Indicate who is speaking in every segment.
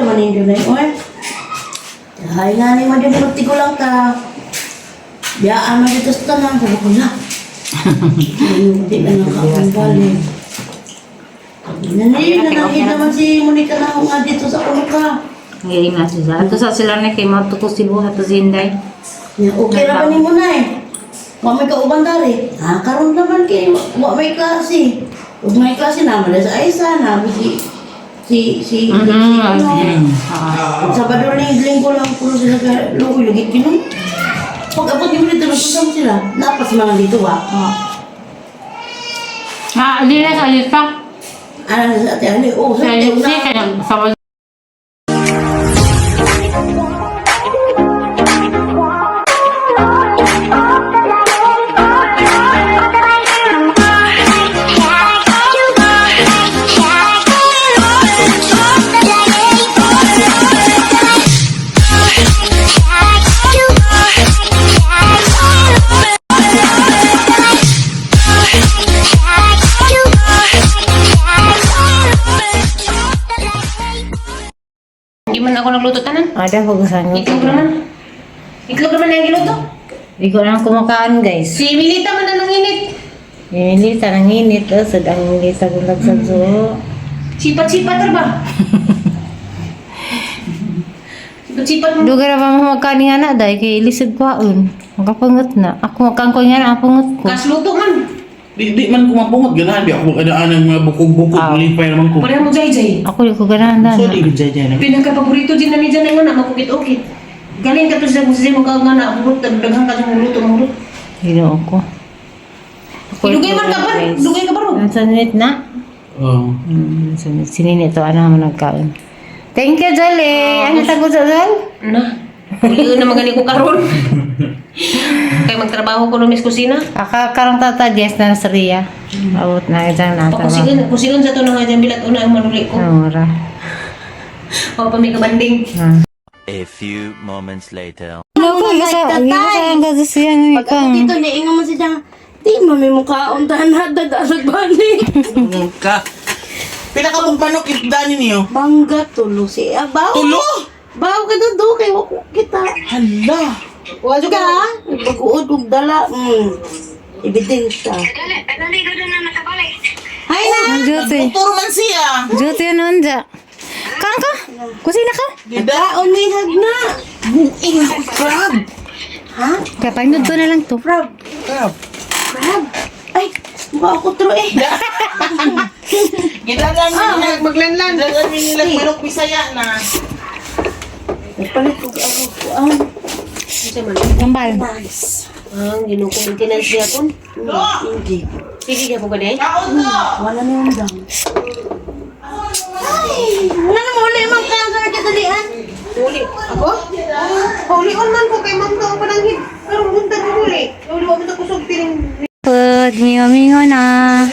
Speaker 1: naman ninyo na yun. Oy. Hay nga ni man din magtigulang ka. Biyaan man dito sa tanan. Sabi ko na. Hindi na nakakambali. Nanay, naman si Monica na nga dito sa kuno ka.
Speaker 2: Ngayon na siya. Ato sa sila na kay matuto si buhat to Zinday.
Speaker 1: Ya, okay ra ba nimo na eh? Wa may kauban dari. Ah, karon naman kay wa may klase. Ug may klase naman sa Aisa na si si si si ano.
Speaker 2: Ah.
Speaker 1: Sabado ning linggo lang puno sila ka luoy lagi kinom. Pag abot nimo dito nagsusam sila. Napas mga dito wa.
Speaker 2: Ah, ali na sa alita.
Speaker 1: Ana sa ate ali oh
Speaker 2: Sa
Speaker 1: sa
Speaker 2: alita
Speaker 1: una.
Speaker 2: kaya sa
Speaker 3: Hindi man ako nagluto tanan.
Speaker 2: Ada hugasan ko.
Speaker 3: Itlog naman. Itlog naman na yung giluto.
Speaker 2: Ikaw lang kumakain, guys.
Speaker 3: Si Milita man na nanginit.
Speaker 2: Inilita, nanginit. Oh, sad ang inilita kung nagsagso.
Speaker 3: Sipat-sipat ra ba? Sipat-sipat mo.
Speaker 2: Duga na ba mo magkain nga na, dahil kay ilisod kwaon. Makapungot na. Ako magkain ko nga na, apungot ko.
Speaker 3: Kasluto man.
Speaker 4: Di man ko mapungot, ganahan di ako kanaan ng mga bukog-bukog,
Speaker 2: Ah.
Speaker 4: malipay naman ko.
Speaker 3: Pareha mo jay-jay.
Speaker 2: Ako di ko ganahan na.
Speaker 4: So, di ko jay na.
Speaker 3: Pinaka-paborito din na ni dyan nga na makukit-ukit. Galing ka to siya kung siya mo nga na hurot, daghan ka sa luto ng hurot.
Speaker 2: Ginoo ko. Ako
Speaker 3: Dugay man ka ba? Dugay ka ba ro?
Speaker 2: Nasa na?
Speaker 4: Oo.
Speaker 2: Sinini ito, ano mo nagkaon. Thank you, Jolly. Ano tago sa Jol?
Speaker 3: Na. Uli na magani ko karon. Kay magtrabaho ko no mis kusina.
Speaker 2: Aka karong tata guest na sa Ria. Abot na dyan na tama.
Speaker 3: Pakusigon, kusigon sa to na nga dyan bilat una ang manuli ko.
Speaker 2: Ora.
Speaker 3: O pa may kabanding.
Speaker 2: Ah.
Speaker 5: A few moments later.
Speaker 2: Loko, isa, isa ang gagasiyan ni
Speaker 1: Pag abot dito niingon man siya. Di man may mukhaon tanan dadag bani.
Speaker 4: Ka. Pila ka mong manok isda ninyo?
Speaker 1: Bangga tulo si abaw.
Speaker 4: Tulo!
Speaker 1: Baw ka do kay wa ko kita.
Speaker 4: Hala!
Speaker 1: Wala ka? Baguod og dala. Ebidensya. Hay na!
Speaker 2: Juti.
Speaker 4: Turo man siya!
Speaker 2: Juti yun nanja. Kang ka? Kusina ka?
Speaker 1: Kaon ni na.
Speaker 4: Buing ako, crab!
Speaker 1: Ha?
Speaker 2: Kapag to na lang to.
Speaker 1: Crab.
Speaker 4: Crab.
Speaker 1: Crab. Ay, mukha ako tro eh.
Speaker 4: Gidalan nila,
Speaker 3: Maglanlan.
Speaker 4: gidalan nila manok Bisaya na.
Speaker 1: Nagpalit ko ako kuan.
Speaker 2: Tambal.
Speaker 1: Nice.
Speaker 3: Ang ginoo ko maintenance niya kun.
Speaker 1: Hindi.
Speaker 3: Sige gyapon ka day.
Speaker 1: Wala na yung dam. Ay, wala na mo uli mang cancer kadalian.
Speaker 3: Huli. Ako? Huli on man ko kay ma'am to ang pananghid. Pero buntag ko huli. Huli wa man ta kusog piring.
Speaker 2: Pud, mingo-mingo na.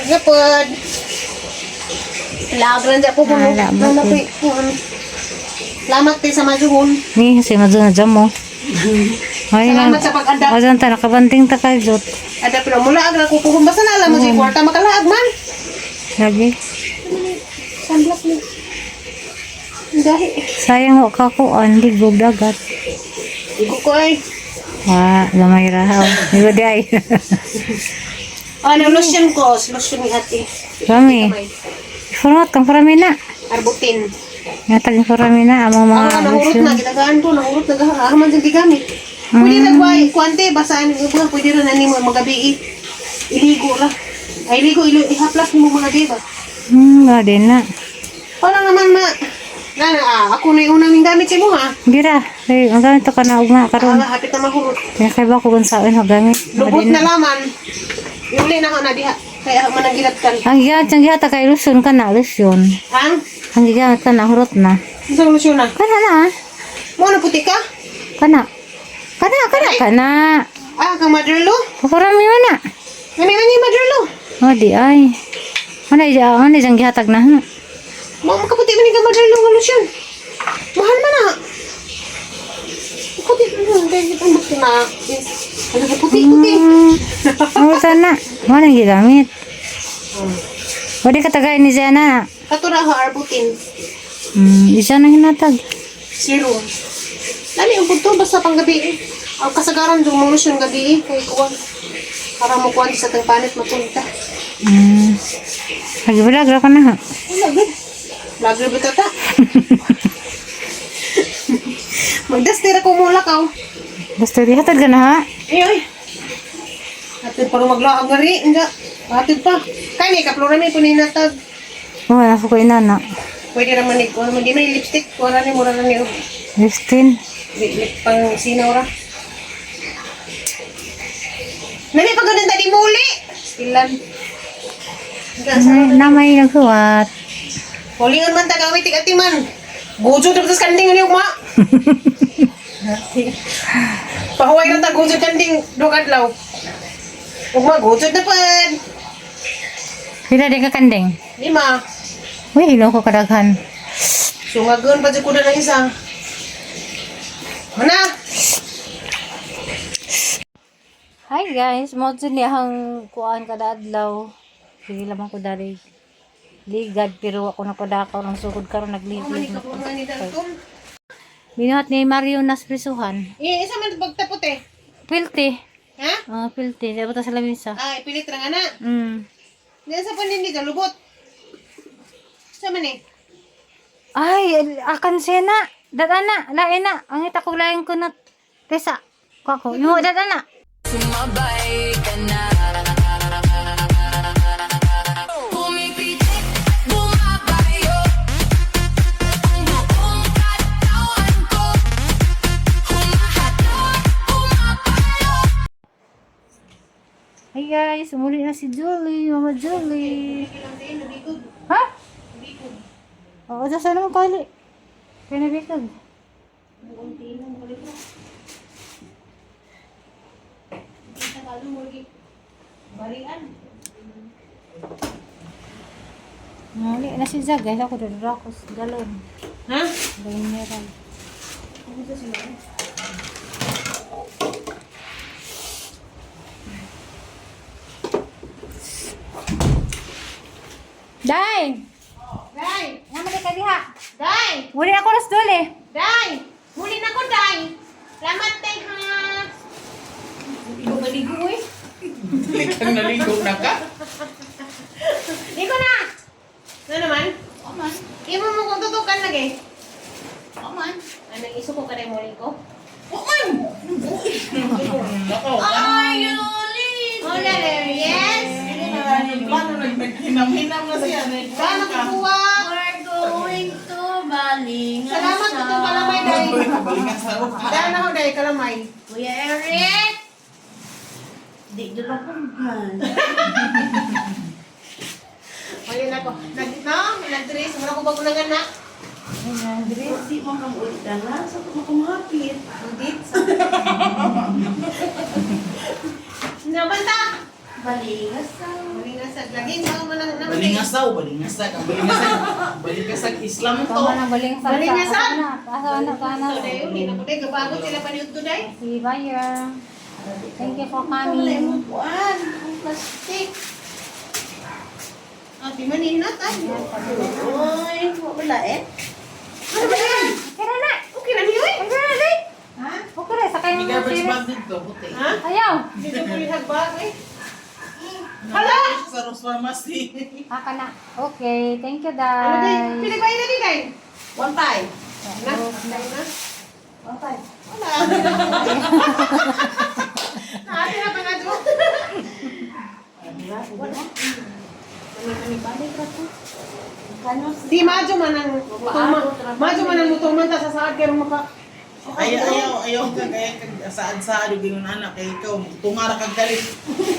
Speaker 3: Gapod. Lagran sa po ko.
Speaker 2: Ala,
Speaker 3: Ano Salamat te sa majuhon.
Speaker 2: Ni, si Madonna dyan mo. Ay,
Speaker 3: Salamat sa pag-adapt.
Speaker 2: O, dyan ta, nakabanting ta ka, Jot.
Speaker 3: Adapt na mula agra ko kung basta na alam mo si kwarta makalaag man.
Speaker 2: Lagi.
Speaker 3: Sunblock ni. Dahi.
Speaker 2: Sayang wa ka kuan, ligog dagat.
Speaker 3: Igo ko ay.
Speaker 2: Wa, gamay ra. Oh, Igo di ay.
Speaker 3: Ano lotion ko, lotion ni ate.
Speaker 2: Rami. Format kang parami na.
Speaker 3: Arbutin.
Speaker 2: Ngatag parami na among mga
Speaker 3: Ang mga nahurot na, gitagaan ko, nahurot na gaha. Man dyan gigamit. Pwede na kuha, kuante, basaan yung iba, pwede rin na nimo mga gabi iligo ra. Ay, iligo, ilo, ihaplas nimo mga gabi ba?
Speaker 2: Wala din na.
Speaker 3: Wala naman ma, na, na, ah, ako na yung unang gamit sa mo ha.
Speaker 2: Gira, ay, ang gamit to ka na ugma karon.
Speaker 3: Ah, hapit na mahurot.
Speaker 2: Kaya kay ba ko kung saan ho gamit. Wala
Speaker 3: Lubot
Speaker 2: din
Speaker 3: na laman. Yuli na ako na diha. Kaya man ang gilatkan.
Speaker 2: Ang gigamit ang gigamit kay lotion ka na, lotion.
Speaker 3: Ang,
Speaker 2: Ang gigamit ka na, hurot na.
Speaker 3: isang lotion na.
Speaker 2: Kana na, ah.
Speaker 3: Mo na puti ka?
Speaker 2: Kana. Kana, kana, kana.
Speaker 3: Ah, kang mother-lo?
Speaker 2: Kukurami mo na.
Speaker 3: Ngani ngani mother-lo?
Speaker 2: Oh, di ay. Ano ano diyang gihatag na? Ha?
Speaker 3: Mo makaputi man ni kang mother-lo nga lotion. Mahal man na. Puti, ano, dahil ang buti na. Ano, puti, puti.
Speaker 2: Oh, sana. Wala nang gigamit. Wala ka tagay ni Zena.
Speaker 3: Katura ha, arbutin.
Speaker 2: Isa na hinatag.
Speaker 3: Serum. Dali ang punto basta pang gabi eh. Ang kasagaran yung mga lotion gabi eh. Kay kuwan. Para mo kuwan sa tang panit mapunta.
Speaker 2: Lagi ba ka na ha?
Speaker 3: Wala gud. Lagi ba tata? Magdaster ako mula ka.
Speaker 2: Basta di hatag ka na ha?
Speaker 3: Eh oy. Hatid pa rin maglaag nga rin. Hindi. Hatid pa. Kani, kaplura may puninatag.
Speaker 2: Oo, nasa ko inana.
Speaker 3: Pwede naman ni, wala man di may lipstick. Wala ni, mura na ni.
Speaker 2: 15.
Speaker 3: Lip pang sinaw ra. Nami pag ganun tadi muli. Ilan?
Speaker 2: Na may nagsuwat.
Speaker 3: Hulingan man tagawit ik ati man. Gujo tapos kanding ani ugma. Pahuway ra ta gujo kanding duha ka adlaw. Ugma gujo na pad.
Speaker 2: Pila di ka kanding?
Speaker 3: Lima.
Speaker 2: Uy, ilaw ko kadaghan.
Speaker 3: Sungagon pa jud ko na ng isa. Mana?
Speaker 2: Hi guys, mo jud ni ang kuan kada adlaw. Sige lamang ko dari. Ligad pero ako nakadakaw ng sugod karon nagligid.
Speaker 3: Mani ka ni Dalton.
Speaker 2: Binuhat ni Mario nas prisuhan.
Speaker 3: Eh, isa man pagtapot eh.
Speaker 2: Pilti.
Speaker 3: Ha?
Speaker 2: Ah, pilti. Dapat sa lamisa.
Speaker 3: Ah, ipilit ra nga na. Diyan sa panindi ka lubot. Sa man eh.
Speaker 2: Ay, akan sena. Dada na, lain na. Ang ita ko lain ko na. Tesa. Kako. Yung dada na.
Speaker 6: Sumabay ka na. Pumipitik, bumabayo. Ang buong katawan ko humahatak, pumapalo.
Speaker 2: Hi guys, umuli na si Julie, Mama Julie. Ha? Oo, dyan sa naman kali. Pinabikag. Muli na si Zag, guys. Ako dito ako sa galon.
Speaker 3: Ha?
Speaker 2: Galon meron. Day!
Speaker 3: Day!
Speaker 2: Naman ka diha.
Speaker 3: Day!
Speaker 2: Muli ako nas dole.
Speaker 3: Day! Huli na ko, Day! Salamat, Day, ha! Ligo eh.
Speaker 4: Dili kang naligo na ka.
Speaker 3: Ligo na! Ano naman? Oman. Imo mo kung tutukan lagi. Oman. Anong iso ko kanay muli ko?
Speaker 4: Oman! Nako.
Speaker 1: Ay, Yuli!
Speaker 3: Hola there, yes!
Speaker 4: Paano naghinam-hinam na siya?
Speaker 3: Paano kukuha?
Speaker 1: We're going to Balingan.
Speaker 3: Salamat itong kalamay, Day.
Speaker 4: Balingan sa rupa.
Speaker 3: Dahil na ako, Day, kalamay.
Speaker 1: Kuya Eric! Di doon ako man.
Speaker 3: Huli na ko. Nag, no? Nag-dress. Mura ko bago nanganak.
Speaker 1: Di mo kang ulit na. Sa kumakumapit.
Speaker 3: Hindi. Nabanta!
Speaker 1: Balingasaw.
Speaker 3: Balingasag. Lagi, mga manang naman.
Speaker 4: Balingasaw, balingasag. Ang balingasag, balingasag Islam to.
Speaker 2: Tama na baling sa.
Speaker 3: Balingasan!
Speaker 2: Asa na kana.
Speaker 3: So, day, uli na ko, day. Gabago sila paniud to, day.
Speaker 2: Si buyer. Thank you for
Speaker 1: Wala
Speaker 2: coming.
Speaker 1: mo kuan. Ang plastic.
Speaker 3: Ah, di man ihinat, ay.
Speaker 1: Uy, wala eh.
Speaker 3: Ano ba yan?
Speaker 2: Kira na.
Speaker 3: Okay na niyo, eh.
Speaker 2: Kira na day.
Speaker 3: Ha?
Speaker 2: Okay ra sa
Speaker 4: May
Speaker 2: kayong
Speaker 4: garbage
Speaker 2: series.
Speaker 4: bag dito, puti.
Speaker 3: Ha?
Speaker 2: Ayaw.
Speaker 3: Dito ko yung hagbag, eh. Hala!
Speaker 4: Sa Rose Pharmacy.
Speaker 2: Aka na. Okay, thank you
Speaker 3: Ano, day?
Speaker 2: day.
Speaker 3: Pili ba yun na din, day?
Speaker 1: 1.5.
Speaker 3: Na, day na.
Speaker 1: 1.5.
Speaker 3: Wala. Naate na pa nga doon.
Speaker 1: Kano
Speaker 3: Di, madyo man ang mutuman. Madyo man ang mutuman ta sa saad kaya maka.
Speaker 4: Ayaw, ayaw, ayaw ka, kaya kag saad-saad yung gingon anak, kaya ikaw, tungara kag galit.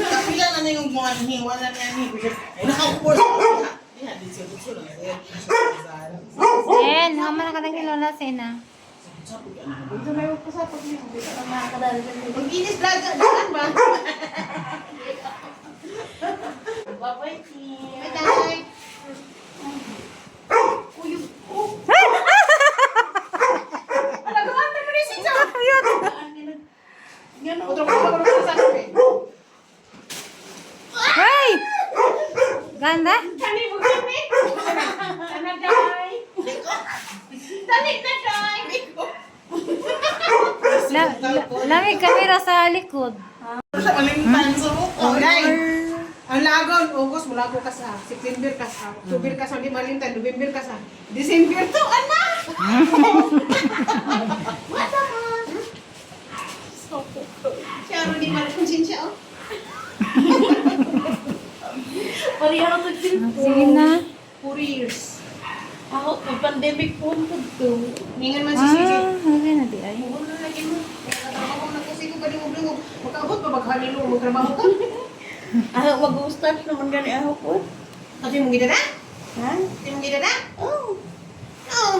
Speaker 4: Kapila na na yung mga nihi, wala na nihi. Ay, nakakupor sa kanya. Diha, di siya, gusto lang. Kaya, saad.
Speaker 2: Sen, hama na ka ng kilo na sen ah.
Speaker 3: Dito na yung pasapag niyo. Mag-inis daan ba?
Speaker 1: Bye-bye, team.
Speaker 3: Bye, day. Uyog ko. Ala, gawanta mo na siya.
Speaker 1: Gano.
Speaker 3: Otro ko pa sa sabi.
Speaker 2: Hey! Ganda?
Speaker 3: Kani mo kani. Ana day. Dali na, Day!
Speaker 2: Lami kamera sa likod.
Speaker 4: Siya malimtan sa buko.
Speaker 3: Oh, Day! Ang lagon, August, mulago ka sa September ka sa October ka sa di malimtan, November ka sa December to, anak! What naman? Siya, ano di man konsensya, oh.
Speaker 1: Pareha na to
Speaker 2: Sige na.
Speaker 3: 4 years.
Speaker 1: Ako, may pandemic po to.
Speaker 3: Ningan man si CJ.
Speaker 2: Ah, okay na di ay.
Speaker 3: Huwag na lagi mo. Nakatrabaho na kasi ko kadungog-dungog. Makaabot pa maghalilo, magtrabaho ka.
Speaker 1: Ah, wag-start naman gani ako po.
Speaker 3: Kasi mong gidada?
Speaker 1: Ha?
Speaker 3: Kasi mong gidada?
Speaker 1: Oh.
Speaker 3: Oo.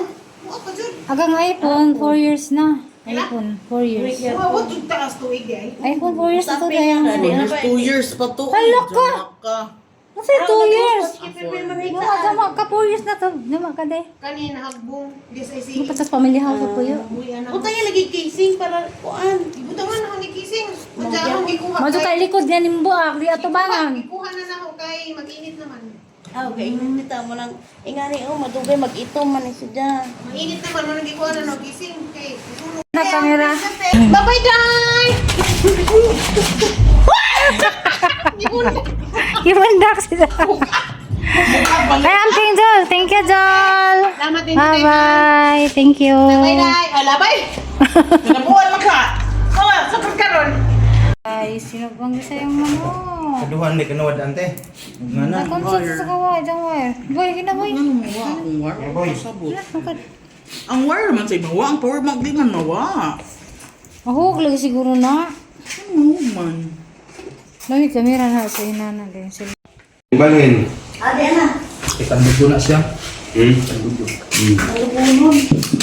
Speaker 3: Muot pa jud.
Speaker 2: Agang iPhone, 4 years na. iPhone, 4 years.
Speaker 3: Muabot jud taas tuig di ay.
Speaker 2: iPhone, 4 years na to dayang.
Speaker 4: 2 years pa to.
Speaker 2: Hala ka!
Speaker 4: Ka.
Speaker 2: Kasi 2 years.
Speaker 1: Years.
Speaker 2: Mga dama ka 4 years na to. Dama ka day.
Speaker 3: Kani nahagbong this
Speaker 2: Di
Speaker 3: IC.
Speaker 2: pa sa pamilya house ko yo.
Speaker 3: Uy anak.
Speaker 1: Utang yung lagi casing para kuan.
Speaker 3: Ibutangan na ako ni Kising. Unsa akong gikuha
Speaker 2: Mo kay likod nga nimbo ah, di atubangan.
Speaker 3: Gikuha na nako kay mag-init naman.
Speaker 1: Ah, okay. Ingon nita mo lang. Ingani oh, madugay mag-itom man ni siya.
Speaker 3: Mainit naman mo nang gikuha na nako Kising kay sulong.
Speaker 2: Na kamera.
Speaker 3: Bye-bye, Day!
Speaker 2: Iwandak sila. Ay, amping Jol. Thank you, Jol.
Speaker 3: Salamat din Day.
Speaker 2: Bye-bye. Thank you.
Speaker 3: Bye, Day. Ah, labay.
Speaker 4: Kinabuhan man ka.
Speaker 3: Oh, sukod karon.
Speaker 2: Ay, sino bang gusto yung manok?
Speaker 7: Kaduhan ni kanuwad ante. Nga na.
Speaker 2: Nagkonsult sa kawa, dyan wire. Boy, gina boy.
Speaker 4: Ano mo wa akong wire?
Speaker 7: Boy.
Speaker 4: Sabot. Ang wire man sa iba, wa ang power bank di man mawa.
Speaker 2: Mahug lagi siguro na.
Speaker 4: Ano man?
Speaker 2: Lami kamera na sa inana din sila.
Speaker 7: Balhin.
Speaker 1: Adi ana.
Speaker 7: Itambog na siya. Tandugo.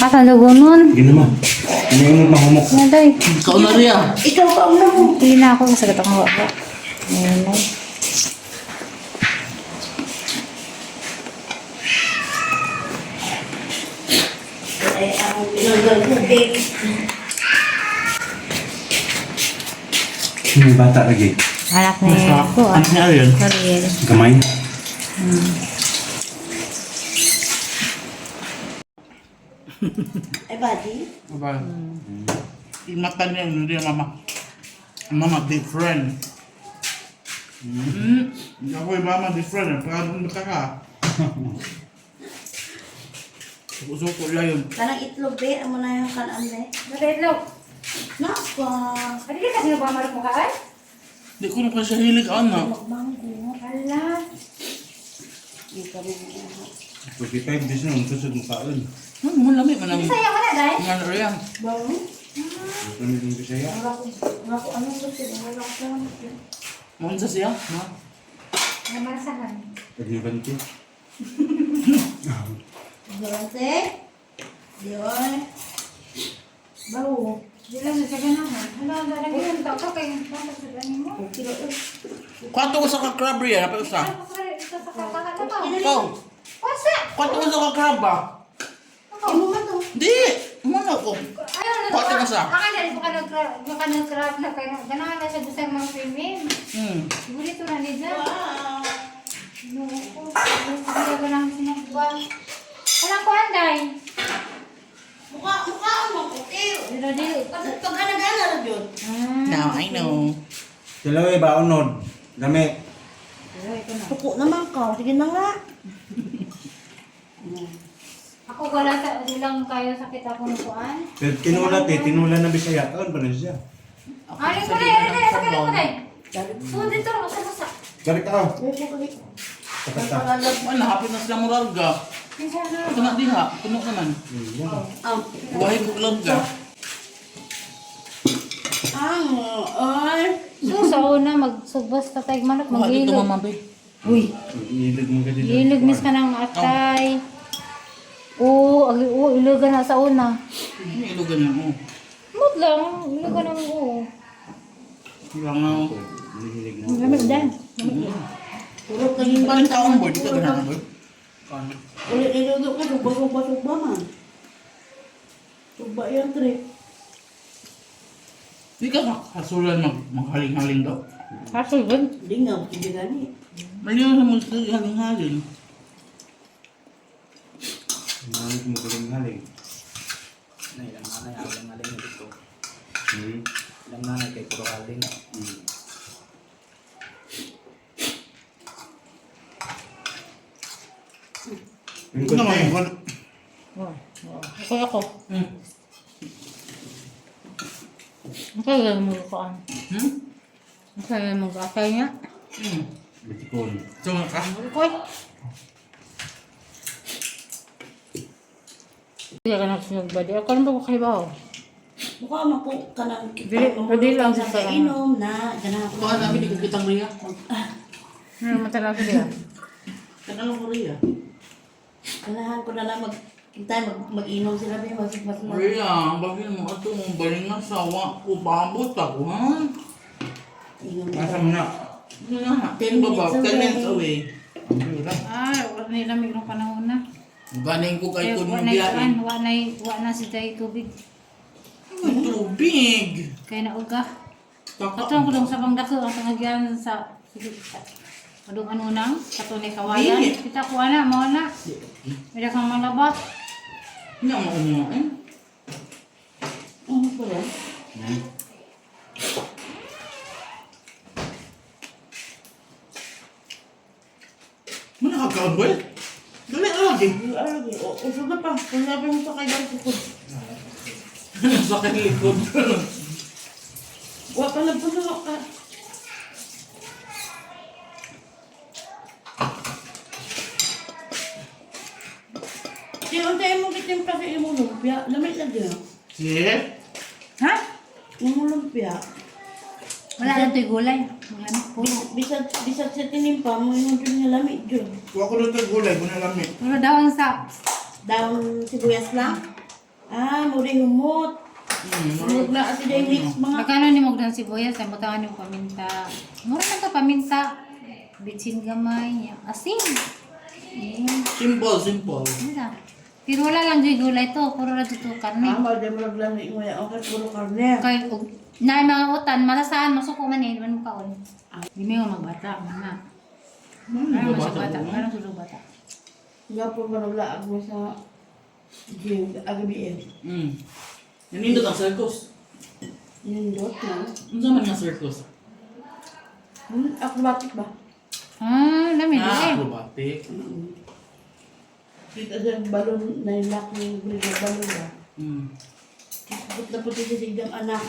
Speaker 2: Ah, tandugo nun.
Speaker 7: Gina ma. Ano yung mahumok?
Speaker 2: Naday.
Speaker 4: Ikaw na riya.
Speaker 1: Ikaw pa una mo.
Speaker 2: Hindi na ako kasagot akong wala. Ayan na.
Speaker 1: Ay, ang pinagdal ko cake.
Speaker 7: Yung bata lagi.
Speaker 2: Anak ni ko ah.
Speaker 4: Ano nga yun?
Speaker 2: Ariel.
Speaker 7: Gamay.
Speaker 1: Ay, buddy.
Speaker 4: Aba. Mata niya, hindi mama. Mama different. Ako yung mama different. Parang mata ka. Suko-suko lang yun.
Speaker 1: Kanang itlog be, amo na yung kanan be.
Speaker 2: Nakaidlog.
Speaker 1: Napa.
Speaker 2: Pwede ka sino ba marap mo ka ay?
Speaker 4: Di ko na kasi hilig anak.
Speaker 1: Magmanggo.
Speaker 2: Ala.
Speaker 1: Di ka rin ako.
Speaker 7: 25 days na, ang susod mo kaon.
Speaker 4: Ano mo lamig man ang
Speaker 2: Saya ka na, day.
Speaker 4: nga riya.
Speaker 1: Bango.
Speaker 7: Lamig ng Bisaya.
Speaker 1: Wala ko, wala ko, anong gusto ko? Wala ko sa
Speaker 4: Maunsa siya, ma.
Speaker 2: Namarasahan.
Speaker 7: Ignorante.
Speaker 1: Ignorante. Di oy. Bawo.
Speaker 2: Di lang sa ganahan. Hala, ang dami ng tao kay sa ganin mo.
Speaker 1: Okay ra eh.
Speaker 4: Kwanto ko sa ka-crab riya, napay usa.
Speaker 2: Sa kakahala ka.
Speaker 4: Ikaw.
Speaker 2: Wasa!
Speaker 4: Kwanto ko sa ka-crab ba?
Speaker 1: Imo man to.
Speaker 4: Di! Muna ko.
Speaker 2: Ayaw na.
Speaker 4: Kwate ka sa?
Speaker 2: Akala ko ka nag-crab, baka nag-crab na kayo. Ganahan na siya gusto yung mga female. Siguro ito na nila.
Speaker 1: Wow.
Speaker 2: No, ko. Hindi ko lang sinagba. Walang kuhan, day.
Speaker 1: Mukha, mukha ang maputi.
Speaker 2: Pero di.
Speaker 1: Pag pag ana-ana ra gyud.
Speaker 2: Ah.
Speaker 4: Now I know.
Speaker 7: Dalawa ba unod? Dami.
Speaker 1: Tuko naman ka. Sige na nga.
Speaker 2: Ako wala sa ilang kayo sakit ako ng kuhan.
Speaker 7: Pero tinula te, tinula na Bisaya. Kaon pa na siya.
Speaker 2: Alin ko na, alin na, sakit ako na. So, dito, sa sa.
Speaker 7: Dari ka. oh. Tapat ta.
Speaker 4: Wala, hapit na sila murarga.
Speaker 2: Minsan na.
Speaker 4: Ito na diha, puno naman.
Speaker 7: Yan.
Speaker 1: Ang
Speaker 4: Wahay ko larga.
Speaker 1: ang ay.
Speaker 2: So, sa una, magsubas ta tayo manok,
Speaker 4: Kuha dito
Speaker 2: mag-ilog.
Speaker 4: mama be.
Speaker 1: Uy.
Speaker 7: Ilog mo ka dito.
Speaker 2: Ilog mis ka ng atay. Oo, agi oo, ilogan na sa una.
Speaker 4: Ano ilugan na mo?
Speaker 2: Mut lang, ilogan ng oo.
Speaker 4: Wala nga.
Speaker 7: Hilig na.
Speaker 2: Lamig din.
Speaker 1: Puro kayo.
Speaker 4: Parang taong boy, dito ganahan boy. Kaon.
Speaker 1: Ulit niluto ko sugba sugba sugba man. Sugba yung trip.
Speaker 4: Di ka kasulan mag maghaling-haling daw.
Speaker 2: Kaso yun.
Speaker 1: Di nga sige gani.
Speaker 4: Maliw sa mga haling-haling.
Speaker 7: Ang mo galing haling.
Speaker 8: Na ilang nanay, alang aling na dito. Ilang nanay kay puro aling.
Speaker 7: Yung konti.
Speaker 2: Oh, oh. Ako ako. Ang kaya mo kuan. Ang kaya mo akay niya.
Speaker 7: Bitikon.
Speaker 4: Tunga ka.
Speaker 2: Koy. Hindi ka nagsunod ba? Di ako lang ba ko kalibaw?
Speaker 1: Mukha man ko kanang
Speaker 2: Dili- dili lang sa
Speaker 1: sa inom na ganahan ko.
Speaker 4: Kuha namin di ko kitang Ria.
Speaker 2: Ano naman talaga siya?
Speaker 4: Kanang ko Ria.
Speaker 1: Ganahan ko na lang mag hintay mag mag-inom sila ba mas mas mas.
Speaker 4: Ria, bagay mo ato mo balingan sawa ko babot ako ha.
Speaker 1: Inom.
Speaker 7: Asa mo na?
Speaker 4: Ano na?
Speaker 1: 10 minutes
Speaker 4: 10 minutes
Speaker 1: away.
Speaker 4: away.
Speaker 7: Ang wala.
Speaker 2: Ay, wala na lamig ng panahon na.
Speaker 4: Ganing ko kay
Speaker 2: Kaya
Speaker 4: kun
Speaker 2: wala
Speaker 4: mo
Speaker 2: na
Speaker 4: biyahe.
Speaker 2: wala na wala na si Jay tubig.
Speaker 4: Ay, tubig.
Speaker 2: Kaya na uga.
Speaker 4: Taka.
Speaker 2: Katong ko dong sa pangdako ang tangagyan sa Kadung ano nang katunay kawayan.
Speaker 4: Dili.
Speaker 2: Kita ko ana mo na. Wala kang malabas.
Speaker 4: Hindi ako maumuha eh.
Speaker 1: Ano ko yan?
Speaker 4: Mo nakakaon boy? Dali na lagi.
Speaker 1: Ay, o usog na pa. Kung sabi mo sa kay likod.
Speaker 4: Sa kay likod.
Speaker 1: Wa pa na puno ka. Kaya unta mo kitimpla sa imong lumpia, lamig lang din.
Speaker 4: Sige.
Speaker 2: Ha?
Speaker 1: Imong lumpia.
Speaker 2: Wala na to'y gulay. Wala na puro.
Speaker 1: Bisag bisag sa tinimpa mo imong jud nga lamig jud.
Speaker 7: Kuha ko dito gulay, muna lamig.
Speaker 2: Puro daon sa
Speaker 1: Down sibuyas lang. Ah, muri humot. Humot na asi day mix mga
Speaker 2: Magkano ni Mogdan sibuyas, ay butangan ni paminta. Mura lang ka paminta. Bitsin gamay, asin. Eh,
Speaker 4: Simple, simple.
Speaker 2: wala. Pero wala lang joy gulay to, puro ra to karne.
Speaker 1: Ah, mo day mo lami mo ya. Okay, puro karne.
Speaker 2: Kay og na mga utan malasahan masuko man eh, di man mo kaon. Di mo magbata man na. Ano man siya bata, ano sulog bata.
Speaker 1: Nga po ba naglaag mo sa gym agabi eh.
Speaker 4: Nanindot ang circus.
Speaker 1: Nindot na.
Speaker 4: Unsa man nga circus?
Speaker 1: Acrobatic ba?
Speaker 2: Ah, lami
Speaker 4: Ah,
Speaker 2: eh.
Speaker 4: acrobatic.
Speaker 1: Kita sa balon na yung lock ng ng balon ba? Put na puti sa sigdang anak.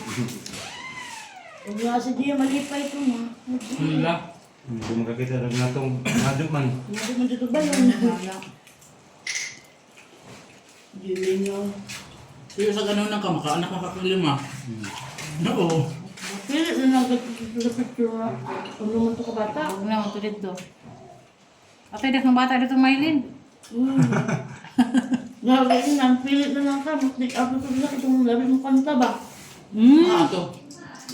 Speaker 1: Huwag nga sa diya, malipay ito mo.
Speaker 4: Wala.
Speaker 7: Hindi makakita rin na itong madyo man.
Speaker 1: Hindi mo dito balon.
Speaker 2: Wala.
Speaker 1: Jimmy nga.
Speaker 4: Pero sa ganun lang ka, makaanak makakalima. Oo.
Speaker 1: Pili na lang sa picture na. Ano man ito kabata?
Speaker 2: Huwag na mo dito. Atay dak ng bata dito Maylin.
Speaker 1: Nga, ganyan lang. Pili na lang ka. Mag-take out na ito. Itong labi mo kanta ba?
Speaker 4: Ah, to.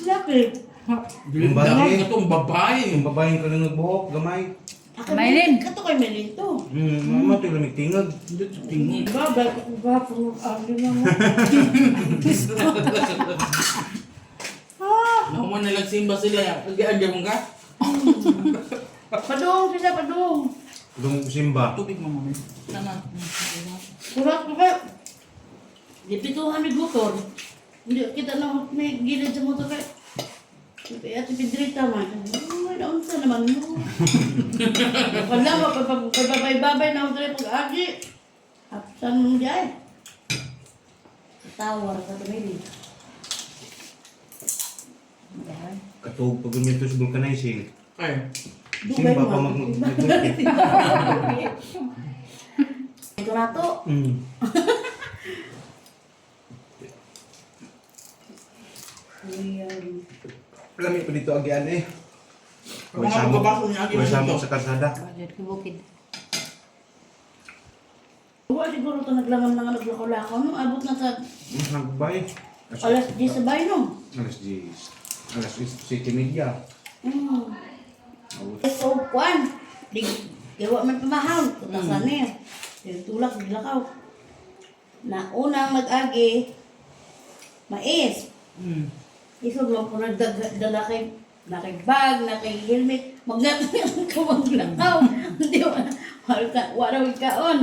Speaker 1: Laki.
Speaker 4: Dili
Speaker 7: Yung babae.
Speaker 4: na itong babae.
Speaker 7: Yung babaeng ka lang nagbuhok, gamay.
Speaker 2: Maylin.
Speaker 1: Kato kay Maylin to.
Speaker 7: Mama, ito lamig tingag.
Speaker 4: Hindi to tingin.
Speaker 1: Diba? Bago ko gapon ang ano na mo.
Speaker 4: Nahuman na lang simba sila. Agi-agi mo ka?
Speaker 1: Padung sila, padung.
Speaker 7: Itong simba.
Speaker 4: Tubig mo mami. Tama.
Speaker 1: Kurak ko kayo. Dipituhan ni motor. Hindi kita na may gilid sa motor kayo. Kaya si Pedrita man. Ay, naunsa naman mo. Wala mo, pagpabay-babay na ako tayo pag-agi. Hapsan mo dyan. Tawar ka tumili.
Speaker 7: Katog pag gumito sa vulcanizing.
Speaker 4: Ay.
Speaker 1: Dugay
Speaker 7: Simba
Speaker 1: mo.
Speaker 7: pa mag-magkit.
Speaker 1: Ito na to. Ayan.
Speaker 7: Lami pa dito agian eh.
Speaker 4: Mga magbabaso niya, agi
Speaker 7: May
Speaker 4: mo
Speaker 7: samok
Speaker 4: dito.
Speaker 7: sa kalsada.
Speaker 2: Budget ko bukid.
Speaker 1: Wa siguro ito naglangan lang naglakaw-lakaw no. Abot na sa
Speaker 7: Nagbay.
Speaker 1: alas 10 sa bahay no.
Speaker 7: Alas 10. Alas 7:30. Abot.
Speaker 1: So, kwan. Di, gawa man pamahon. Kutasan niya. Yung tulak, naglakaw. Na unang mag-agi, mais. Isog lang po nagdala kay na kay bag, na kay helmet. Magnatang ka maglakaw. Hindi, wala, wala, wala kaon.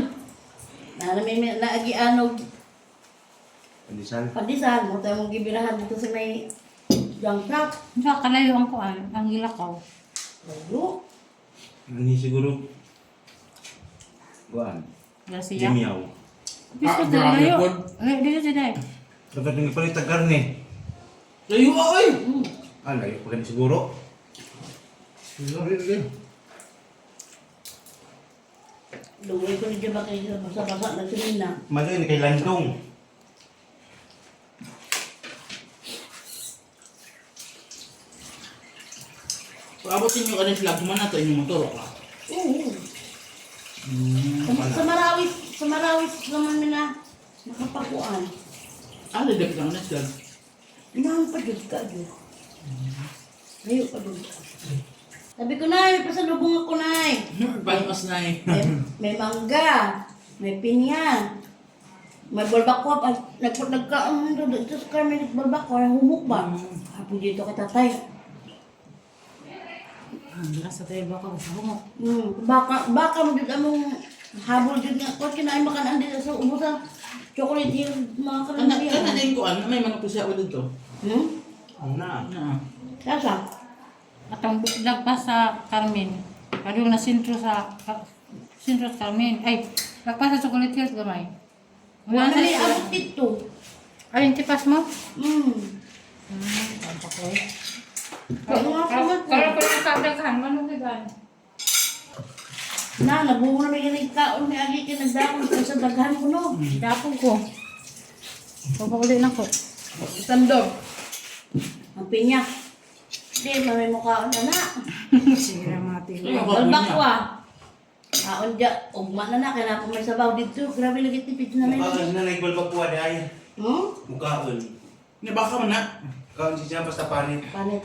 Speaker 1: Na, na, may naagianog
Speaker 7: Pandesal.
Speaker 1: Pandesal, mo tayo mong gibirahan dito sa may junk shop.
Speaker 2: Sa kalayo ang kuan, ang gilakaw.
Speaker 1: Layo.
Speaker 7: Ano siguro? Guan.
Speaker 2: Garcia.
Speaker 7: Jimiyaw.
Speaker 2: Dito
Speaker 4: Ah,
Speaker 2: sa
Speaker 4: grabe
Speaker 2: layo.
Speaker 4: po.
Speaker 2: Eh, dito sa day.
Speaker 7: Dapat yung ipalit ang karne.
Speaker 4: Layo ah, oy!
Speaker 7: Ah, layo pa gani siguro. Siguro rin.
Speaker 1: Luwi ko ni ba kayo basa-basa na sinina.
Speaker 7: Mali kay Landong.
Speaker 4: Paabotin nyo kanin flag man na to inyong motor ka.
Speaker 1: Oo. Sa Marawis naman mi na nakapakuan.
Speaker 4: Ah, dagdag ang next flag.
Speaker 1: Inahan pa jud ka jud. Layo pa jud ka. Sabi ko, Nay, may pasalubong ako, Nay.
Speaker 4: Pangos na eh.
Speaker 1: May mangga, may pinya, may balbakwa. Ay, nagka, ano, dito sa Carmen, balbakwa, humok ba? Hapo dito kay tatay.
Speaker 2: Ang sa tayo baka sa humok.
Speaker 1: Baka mo dito among habol dito nga. Kung kinain makanaan dito sa ubusa, chocolate yung mga
Speaker 4: Kana
Speaker 1: kanan
Speaker 4: kana na yung kuan, may manok siya o dito.
Speaker 1: Hmm?
Speaker 7: Ang na.
Speaker 4: Na.
Speaker 1: Kasa?
Speaker 2: Atong lagpas sa Carmen. Padung na sentro sa sentro sa Carmen. Ay, lagpas sa Chocolate Hills gamay.
Speaker 1: Wala
Speaker 2: Wala
Speaker 1: na may
Speaker 2: sa
Speaker 1: abot dito.
Speaker 2: Ay, yung tipas mo?
Speaker 1: Hmm. Kaya nga ako
Speaker 2: Kaya ko lang sa daghan, manong daghan.
Speaker 1: Na, nabuo na may galing kaon. May agi kinagdakon sa daghan ko no.
Speaker 2: Dapog ko. Papauli na ko.
Speaker 4: Sandog.
Speaker 1: Ang pinya. Di, mamay mukhaon na na.
Speaker 2: Sige na mga tiyo.
Speaker 1: Balbakwa. Kaon dya. Ugma na na. Kaya na po may sabaw dito. Grabe lagi tipid na na yun.
Speaker 7: Mukhaon na nagbalbakwa dai.
Speaker 1: Hmm?
Speaker 7: Mukhaon.
Speaker 4: Ni baka man na.
Speaker 7: Kaon siya basta panit.
Speaker 1: Panit.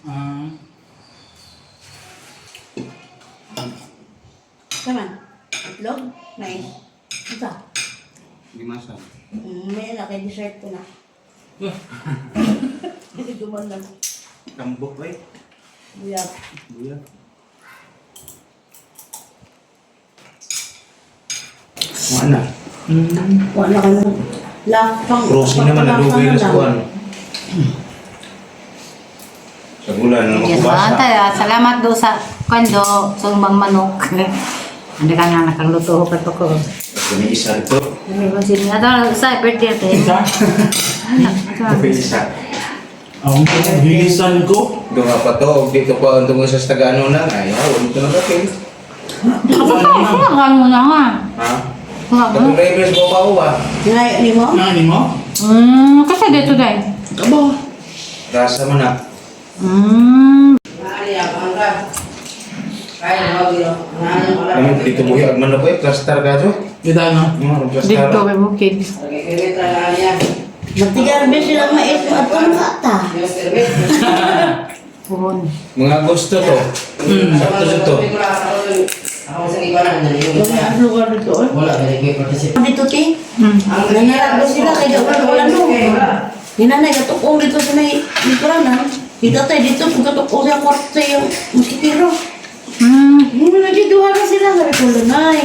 Speaker 4: Ah.
Speaker 1: Kaman. Itlog. Mais. Isa.
Speaker 7: Gimasa.
Speaker 1: May na kay dessert ko na. Duman lang.
Speaker 7: Tambok ay.
Speaker 1: Buyag.
Speaker 7: Buya. Wala.
Speaker 1: Wala ka nang lapang.
Speaker 7: Rosie naman nalugay na sa kuan. Sa bulan na
Speaker 2: Yes,
Speaker 7: makubasa.
Speaker 2: ata, salamat do sa kando, sa ubang manok. Hindi ka nga nakangluto ko pa ko.
Speaker 7: Kami isa ito.
Speaker 2: Ano ba sila? Ato, sa birthday ate.
Speaker 4: Isa?
Speaker 2: Anak, ato.
Speaker 7: Kami isa.
Speaker 4: Ang bilisan ko.
Speaker 7: Duha pa to, og dito pa ang tungkol sa tagano na. Ay, aw, dito na kapil.
Speaker 2: Ako pa, ako mo na nga.
Speaker 7: Ha?
Speaker 2: Nga mo.
Speaker 7: Katong drivers mo pa uwa.
Speaker 1: Ngayon ni mo?
Speaker 4: Nani mo?
Speaker 2: Kasi dito dahil.
Speaker 4: Kabo.
Speaker 7: Rasa mo na. Ano, dito buhi agman na po eh, plaster ka jo.
Speaker 4: Dito ano?
Speaker 7: Mga plaster.
Speaker 2: Dito may bukid.
Speaker 1: Nagtigarbe silang mais at ano ka ta?
Speaker 2: Puhon.
Speaker 7: Mga gusto to. Sakto sa to.
Speaker 1: Ang lugar dito eh. Dito ti. Nangyarap sila kay wala wala no. Ni nanay katukong dito sa may likuran. Si tatay dito kung katukong sa kwarto sa iyong muskitero. Hindi na duha na sila sabi ko lanay.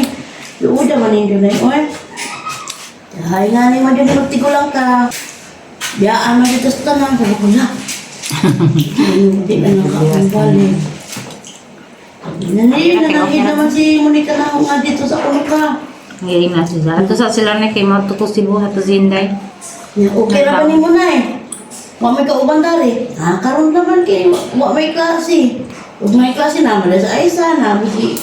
Speaker 1: Luod naman ninyo na oy. Ay nga ni man dyan magtigulang ka. Biyaan man dito sa tanan sabi ko na. Hindi na nakakambali. Nanay, nanay naman si Monica na nga dito sa ulo ka.
Speaker 2: Ngayon na sila. Ato sa sila na kay matuto si Buha to Zinday.
Speaker 1: Ya, okay ra ba nimo nay? Wa may kauban dari. Ah, karon naman kay wa may klase. Ug may klase naman sa Aisa na si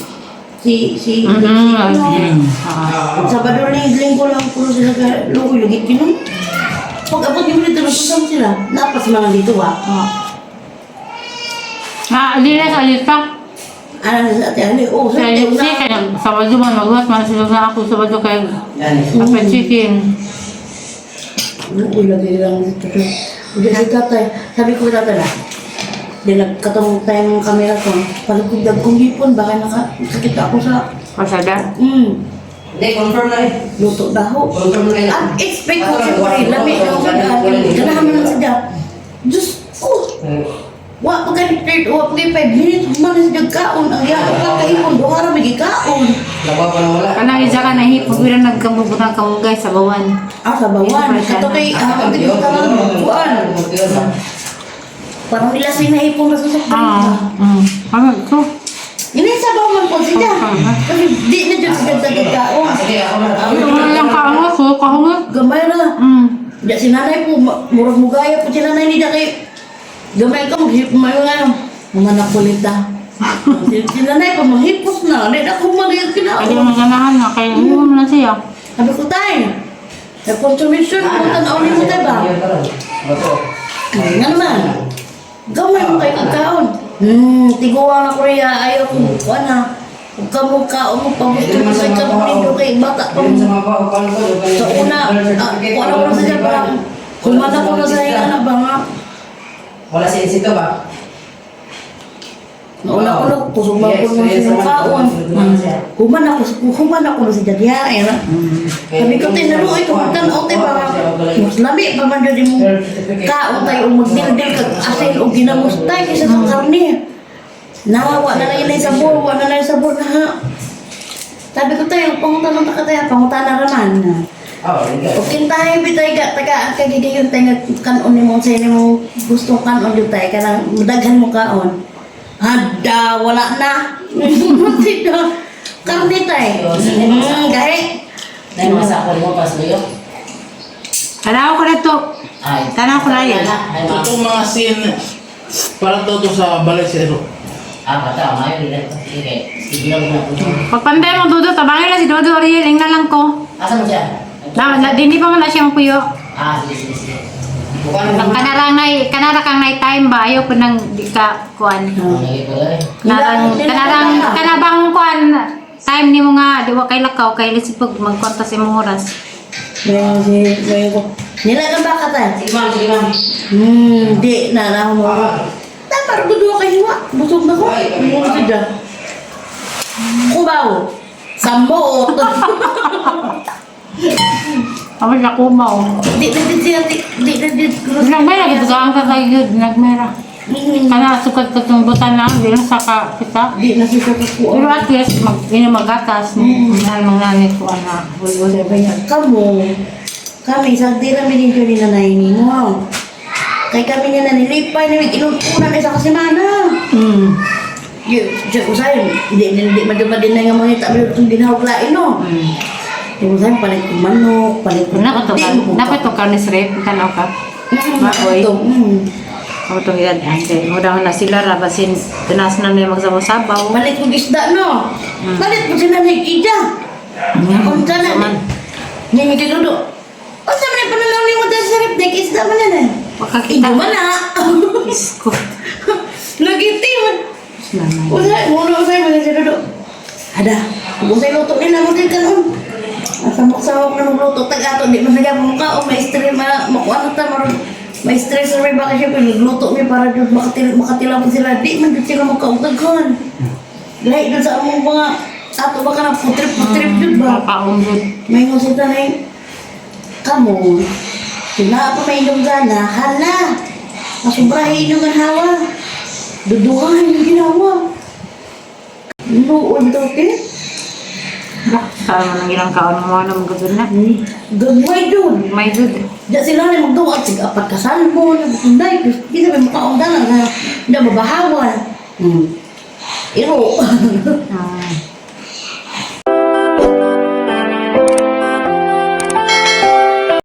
Speaker 1: si si si ano.
Speaker 2: Ah.
Speaker 1: Sabado ni Linggo lang puno sila ka lugoy lugit ginom. Pag abot nimo dito nagsusam sila. Napas man lang dito wa.
Speaker 2: Ah, alila sa alita.
Speaker 1: Ana sa ate ani oh
Speaker 2: Sa
Speaker 1: sa
Speaker 2: alita
Speaker 1: una.
Speaker 2: kay Sabado man maghuhat man sila sa ako Sabado kay Apa chicken.
Speaker 1: Lugoy lagi lang dito. Udah si tatay. Sabi ko tatay na. Di nagkatong tayo ng kamera ko. Palugod kong hipon baka nakakita ako sa
Speaker 2: Pasada.
Speaker 9: Hindi, confirm na eh.
Speaker 1: Luto daho.
Speaker 9: Confirm na
Speaker 1: Ang expect ko siyempre, lami na ako dahil. Ganahan man lang siya. Diyos ko! Wa pa kay third, wa pa kay 5 minutes, man siya kaon. Ang yako ka kaimon, duha ra may gikaon.
Speaker 9: Lawa pa na wala.
Speaker 2: Kanang isa ka nahipon, pero nagkamubutan ka mo guys sa bawan.
Speaker 1: Ah, sa bawan. Kato kay, ah, di ko ka kuan. Parang nila sinahipon na susok.
Speaker 2: Ah, Ano ito?
Speaker 1: Ini sa bawan po siya. Kasi di na dyan siya dagdag kaon.
Speaker 9: Sige, ako na.
Speaker 2: Ito lang kaangas, oh, kahungas.
Speaker 1: Gamay na. Di si nanay po, murag mugaya po si nanay nila kay gamay ka, maghipon mayo nga. Mga nakulita. Si nanay po, manghipos na. Di na kumagay ang
Speaker 2: Pwede
Speaker 1: kinaon.
Speaker 2: mo ganahan na, kaya iwan mo na siya.
Speaker 1: Sabi ko tayo, nag-consumption mo, tanaw ni mo tayo ba? Nga naman. Gamay mo kayo kagkaon. Tiguan na Korea, ayaw ko, kuha na. Huwag ka mo kaon mo, pagusto mo sa ikaw ninyo kay bata pa mo. Sa una, ah, kuha na ko na sa siya, parang humana ko na sa iya na ba nga.
Speaker 9: Wala si Insito ba?
Speaker 1: Nauna ko na, kusog ba ko na sa kaon. Human ako na sa diya, eh. Sabi ko, tinaro, ito, kung tanaw tayo ba? Mas lami pa man dyan mo. Kaon tayo, o magdildil kag asin o ginamos tayo, kaysa sa karne. Nawa na lang yun sabor, wala na lang yung sabor na ha. Sabi ko tayo, pangutan ng tayo, pangutan na raman. O kintahe bitay ka, taga ang kagigayon tayo nga kanon ni mo, sa mo gustong kanon yun tayo, kanang daghan mo kaon. Hada, wala na. Karne tayo. Gahi.
Speaker 9: Dahil mga sa ako mo, pas luyo.
Speaker 2: Tanaw ko na to.
Speaker 9: Ay.
Speaker 2: Tanaw ko na yan.
Speaker 9: Ay, mga.
Speaker 4: Itong mga scene, para daw to sa balay si Ero.
Speaker 9: Ah, bata, mayo nila. Sige, sige lang mo.
Speaker 2: Pagpanday mo, Dodo, tabangin na si Dodo, Ariel, ingnan lang ko.
Speaker 9: Asa mo siya?
Speaker 2: Na, dini pa man na siya mapuyo.
Speaker 9: Ah, sige, sige, sige.
Speaker 2: Kanara kang nay time ba ayaw ko nang di ka kuan.
Speaker 9: Lagi ko lang eh.
Speaker 2: Kanarang kanarang kanabang kuan time nimo nga di wa kay lakaw kay lisipog magkwanta sa imong oras.
Speaker 1: Ngayon, ngayon ko. Nila ba ka tayo?
Speaker 9: Sige ma'am, sige ma'am.
Speaker 1: Di na na mo. Tama, duduwa kayo wa. Busog na ko. Ano siya? Kubaw. Samot.
Speaker 2: Ako sa kumaw.
Speaker 1: Di na di siya, di di na di.
Speaker 2: Nagmera gid ka ang kakayod nagmera. Kana sukad ka tong butan na di na sa ka kita.
Speaker 1: Di na siya kakuha.
Speaker 2: Pero at least mag ino magatas mahal mang nanay ko ana. Wala ba yan?
Speaker 1: Kamu, kami, sa di namin ninyo ni nanay ni mo. Kay kami niya nanilipay, namin inutunan isa ka semana. Di, di ko sa'yo, di, di, di, madama din na nga mga tabi itong ginahuglain, no? Di ko sa'yo, palit ko manok, palit ko.
Speaker 2: Una ko to
Speaker 1: Di
Speaker 2: ka.
Speaker 1: mo ko-
Speaker 2: Dapat to karnes rep tanaw ka. Baboy.
Speaker 1: Ito.
Speaker 2: Ako itong edad, ante. Muda na sila ra, basin, tinas na niya magsabaw-sabaw.
Speaker 1: Palit ko isda, no? Palit ko sila ng ija. Unsa na?
Speaker 2: Saman.
Speaker 1: Nga nga kinudo. Unsa man ang pananaw nimo dahil sa rep, isda man na.
Speaker 2: Makakita.
Speaker 1: Ido man na.
Speaker 2: Isko.
Speaker 1: Nagiti man.
Speaker 2: Nanay.
Speaker 1: Usay, muna usay mga sinudo. Ada, usay luto nila mo din kanon. Samok-samok na magluto tag ato di man siya mukha o may stress ma makuha na ta maron. May stress ra ba kasi pag nagluto mi para jud makatilaw pa sila di man jud sila makautaghan. Lahi dun sa among mga ato ba ka na putrip-putrip jud ba?
Speaker 2: Papaunggod.
Speaker 1: May ngusita na yung kamo. Sila pa may inyong gana, hala. Masubrahin yung hawa. Duduhan yung ginawa. Noon daw ke?
Speaker 2: Saan mo nang ilang kaon mo na magagod na?
Speaker 1: Gagmay doon.
Speaker 2: May good.
Speaker 1: Diyan sila na magduwa at sige apat ka salmon. Hindi, hindi sabi makaong na na na mabahawan. Iro.
Speaker 2: Ah.